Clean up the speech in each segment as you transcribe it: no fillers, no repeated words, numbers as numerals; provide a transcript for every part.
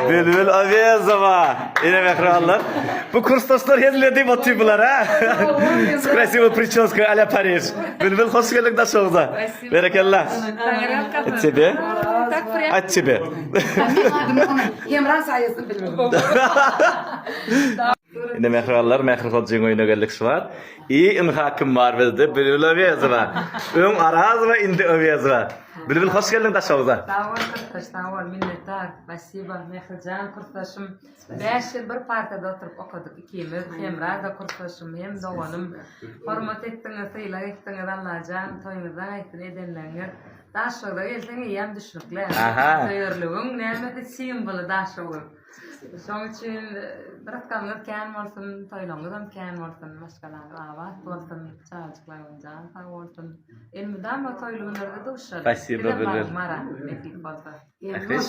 Bülbül Awezowa. Ine mähribanlar. Bu kursdaşlar hezil edip otyr bular ha. S krasiwo priçoska a la Parij. Bülbül hoş geldiň Daşoguza. Berekella. Et tebe. At tebe. Hemra saýasynda bilmedim. Ine mähribanlar Mähri Hojyň öýüne geldik şu wagt. I ynha kim bar bizde Bülbül Awezowa. Öň Arazowa indi Awezowa. Bülbül hoş geldiň Daşoguza. Sag bol kursdaş sag bol minnetdar. Spasiba Mährijan kursdaşym. 5 ýyl bir partada oturyp okadyk ikimiz. Hemra-da kursdaşym hem doganym. Hormat etdiňiz, sylag etdiňiz Allajan toýuňyzdan aýtsyn edenleriňiz. Daşoguza gelseň eýýäm düşnükli. Aha. Söýerligiň nämesi simwoly Daşoguz. Şoň üçin rysgalyňyz kän bolsun, toýlaryňyzam kän bolsun, maşgalaňyz abat bolsun, çagajyklaryňyzyň jany sag bolsun. Elmydama toýly günlerde duşaly. Spasibo Sizem Bülbül. baryň Mara, nesip bolsa. Ähliş.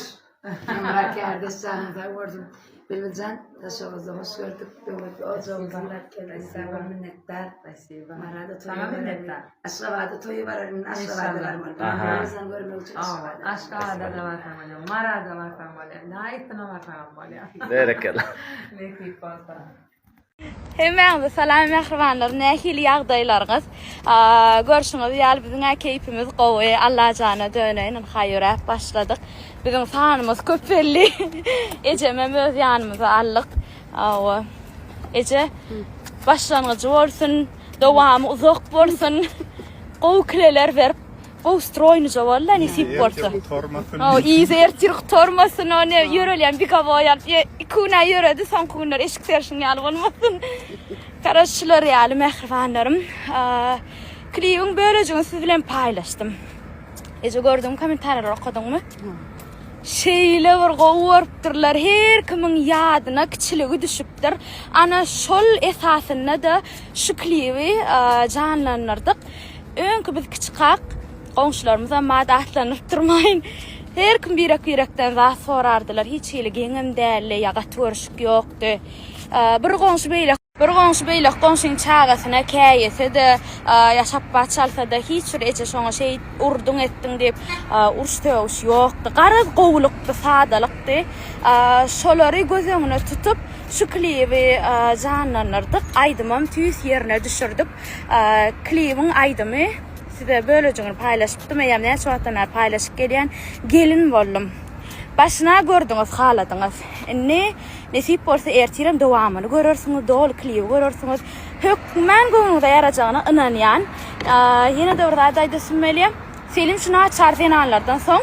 Hemra kärdeş janyň sag bolsun. Bilbiljan Daşoguzda hoş gördük. Döwletli ojagymyza baryp geldik. Sag bol minnetdar. Spasibo. Marada toýa Saňa bararyn. minnetdar. Aşgabada toýa bararyn. Aşgabada barmaly. Aha. Ramazan görmek üçin Aşgabada. Aşgabada-da barsaň bolýar, Marada barsaň bolýar, Naýysyna barsaňam bolýar. Berekella. Nesip bolsa. Hemmäňize salam mähribanlar nähili ýagdaýlaryňyz görşüňiz ýaly biziň-ä keýpimiz gowy Allajana döneýin ynha ýöräp başladyk biziň sanymyz köp belli ejemem öz ýanymyza aldyk hawa eje başlangyjy bolsun dowamy uzak bolsun gowy kileler berip Gowy stroýnyja boldy nesip bolsa. Gutarmasyn. Yzy ertir gutarmasyn. O ne ýörelýän bigawoý alyp iki gün-ä ýöredi, soňky günler eşik serşiň ýaly bolmasyn. Garaş şular ýaly mähribanlarym. Klibiň bölejigini siz bilen paýlaşdym. Eje gördüňmi kommentariýalary okadyňmy? Şeýle bir gowy görüpdirler. Her kimiň ýadyna kiçiligi düşüpdir. Ana şol esasynda-da şu klibi janlandyrdyk. Öňki biz kiçikak goňşularymyzam mada atlanyp durmaýyn. Her kim birek-birekden zat sorardylar. Hiç hili geňem däldi, ýa gaty görüşik ýokdy. Bir goňşy beýleki bir goňşy beýleki goňşyň çagasyna käýese-de, ýa şapbat çalsa-da, hiç bir eje şoňa şeý urduň etdiň diýip, uruş-sögüş ýokdy. Garaz, gowulykdy, sadalykdy. Şolary göz öňüne tutup, şu klibi janlandyrdyk. Aýdymam tüýs ýerine düşürdik. Klibiň aýdymy size bölejigini paýlaşypdym eýýäm näçe wagtdan bäri paýlaşyp gelýän gelin boldum. Başyna gördüňiz haladyňyz. Indi nesip bolsa ertirem dowamyny görersiňiz doly klibi görersiňiz. Hökman göwnüňize ýarajagyna ynanýan. Ýene-de bir zat aýdasym gelýär. Selim şu naçar zenanlardan soň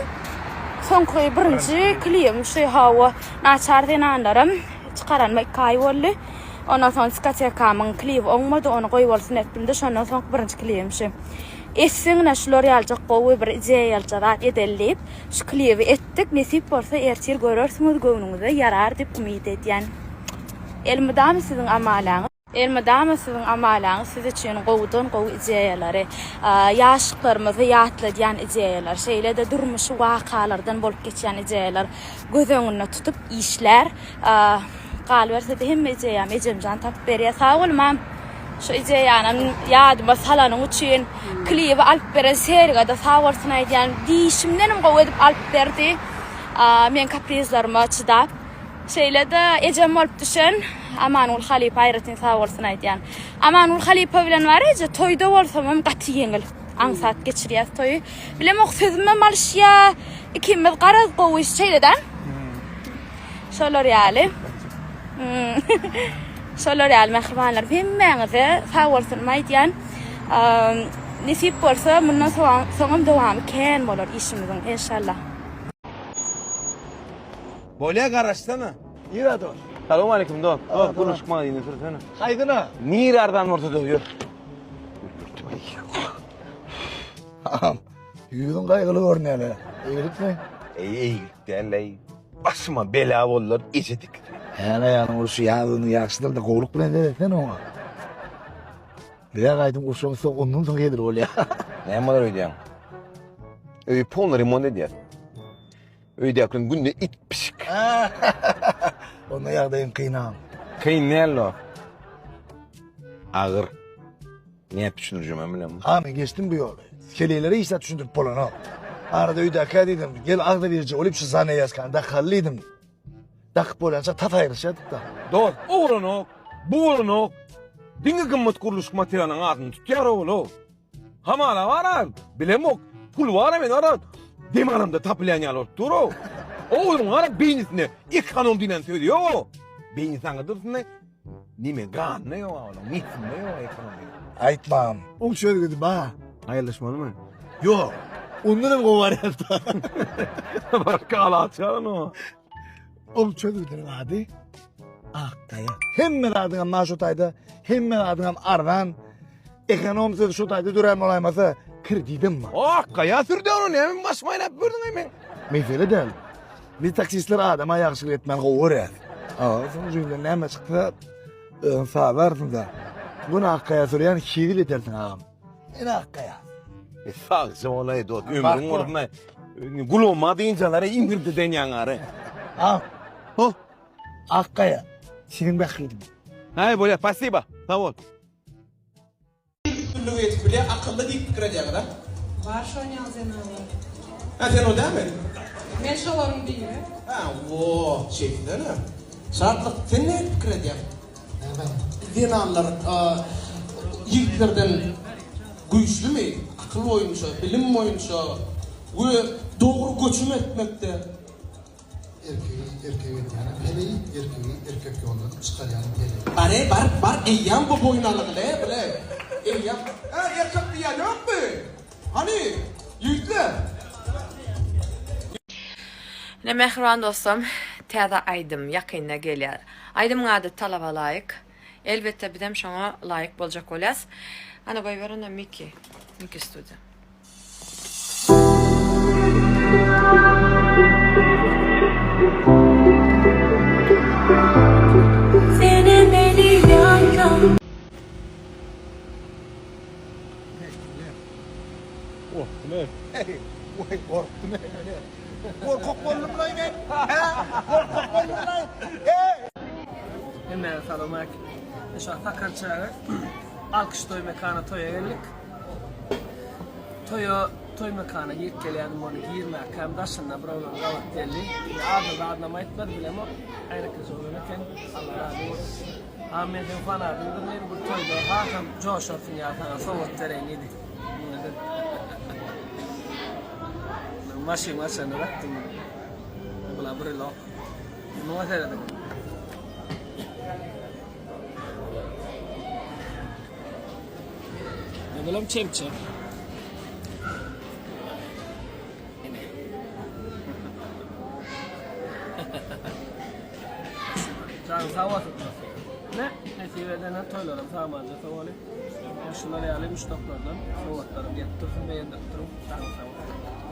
soňky birinji klibim şu hawa naçar zenanlaram çykaranyma 2 aý boldy. Ondan soň diskotekamyň klibi oňmady, ony goýbolsun etdim-de, şondan soňky birinji klibim şu. Etseňine şular ýalyjak gowy bir ideýalyja zat edeli diýip, şu klibi etdik. Nesip bolsa ertir görersiňiz, göwnüňize ýarar diýip umyt edýän. Elmydama siziň amalaňyz. Elmydama siziň amalaňyz siz üçin gowudan gowy ideýalary, ýaşlyklarymyzy ýatladýan ideýalar, şeýle-de durmuşy wakalardan bolup geçýän ideýalar göz öňünde tutup işlär. Galyberse-de hemme ideýamy ejemjan tapyp berýär. Sag bol mam. Şu ideýanam ýadyma salanyň üçin. Klibi alyp beren Sergada sag bolsun aýdýan. Diýşimdenem gowy edip alyp berdi. Meň kaprizlaryma çydap. Şeýle-de ejem bolup düşen Amangül halypa aýratyn sag bolsun aýdýan. Amangül halypa bilen bar eje toýda bolsamam gaty ýeňil. Aňsat geçirýäs toýy. Bilemok sözümem alyşýa. Ikimiz garaz gowy şeýle-dä. Şolar ýaly. Şolar ýaly mähribanlarym hemmäňize sag bolsun aýdýan. Nesip bolsa mundan soňam dowamy kän bolar işimiziň enşalla. Bolýa garaşsana. Nirä dost? Salowmaleýkim dost. Dost gurluşyk magazyna sürsene. Haýsyna? Nirä arzan bolsa-da ýör. Agam, ýüzüň gaýgyly görünýär-le. Eýgilikmi? Eý, eýgilik däl-leý. Başyma bela boldular, eje dikdi. Häli aýalyň urşy ýazyny ýagşydyr-da, gowulyk bilen seretsene oňa. Bize gaýdyň urşaň soň ondan soň hezil bolýar. Näme bolar öýdýäň? Öýi polny remont edýäs. Öýdäkileň günde it pişik. Onda ýagdaýyň kyn agam. Kyn däl-le. Agyr. Nädip düşündirjegimem bilemok. Ha men geçdim bu ýoly. Keleýlere hiç zat düşündirip bolanok. Arada öýdäkä diýdim, gel agza birje bolup şu zaneýaskany dakaly diýdim. Dakyp bolýança tas aýrylyşýardyk-da. Dost, o bolanok, bu bolanok. Diňe gymmat gurluşyk materialynyň adyny tutýar ogul-ow. Hamala bar-a, bilemok, pul bar-a men bar-a, dem alamda tapylýan ýaly bolup dur-ow. Ogluň bar-a beýnisinde ekonom diýlen söz ýog-ow. Beýnisi aňa dursun-da, neme ganynda ýog-a onuň, neslinde ýog-a ekonom diýen. Aýtmagam. Oň çözgüdi bar. Aýrylyşmalymy? Ýok. Ondan hem gowy wariant bar. Başga alaç ýok onuň. Oň çözgüdiniň ady Ak gaýa. Hemme zadyňam bar şu taýda, hemme zadyňam arzan. Ekonom sözi şu taýda dörän bolaýmasa, kredidem bar. Ak gaýa sürdi ony, näme başyma aýlap gördüň men? Mesele däl. Biz taksistler adama ýagşylyk etmäni gowy görýäs. Awa, soň jübünden näme çyksa, özüň sazarsyň-da. Bu gün ak gaýa sürýän hezil edersiň agam. Ene ak gaýa. E, sagja bolaý dost, ömrüň bolsun. Gulagyma dynjalara iňirdiden ýaňary. Al. Ho. Ak gaýa. Seniň bähbidiň. Häý bolýa, spasiba. Sag bol. Üstünlige ýetip bilýär, akylly diýip pikir edýäňiz a? Bar şon ýaly zenanlar. Hä sen o dälmi? Men şolaryň biri. Hä wo, şeýtsene. Şatlyk, sen nädip pikir edýäň? Näme? Zenanlar ýigitlerden güýçlümi akyl boýunça, bilim boýunça we dogry göçüm etmekde? Erkegi erkek edýänem heleý, erkegi erkek ýoldan çykarýanam heleý. Bar-eý bar, bar eýýäm bu boýun alygy-le, bile. Eýýäm. Hä, erkek diýýän ýokmy? Hany, ýigitler? Ine mähriban dostum, täze aýdym ýakynda gelýär. Aýdymyň ady Talaba laýyk. Elbetde bizem şoňa laýyk boljak bolýas. Ana goýber onda Miki. Miki studio. Gorkdum ey. Oý gorkdum ey. Gorkak boldum laý men. Hä? Gorkak boldum laý. Ey! Hemmäňe salowmalik. Şu wagt Sakarçäge Alkyş toý mekana toýa geldik. Toýa toý mekana girip gelýärdim ony girmäkäm daşynda bir oglan gabat geldi. Adyny zadynam aýtmady bilemok. Äýneklije oglan eken. Allah razy bolsun. A men seň fanadyňdyryn diýdi. Bu toýda hasam joşarsyň ýa saňa sowgat bereýin diýdi. Maşyn açanda gatdym. Bula brelok. Muňa serediň. Bulam çemçe. Ine. Janyň sag bolsun. Ne, nesip edene toýlaram samanja sowaly. Şular ýaly muşdaklardan sowgatlarym gelip dursun, begendirip duruň. Janyň sag bolsun.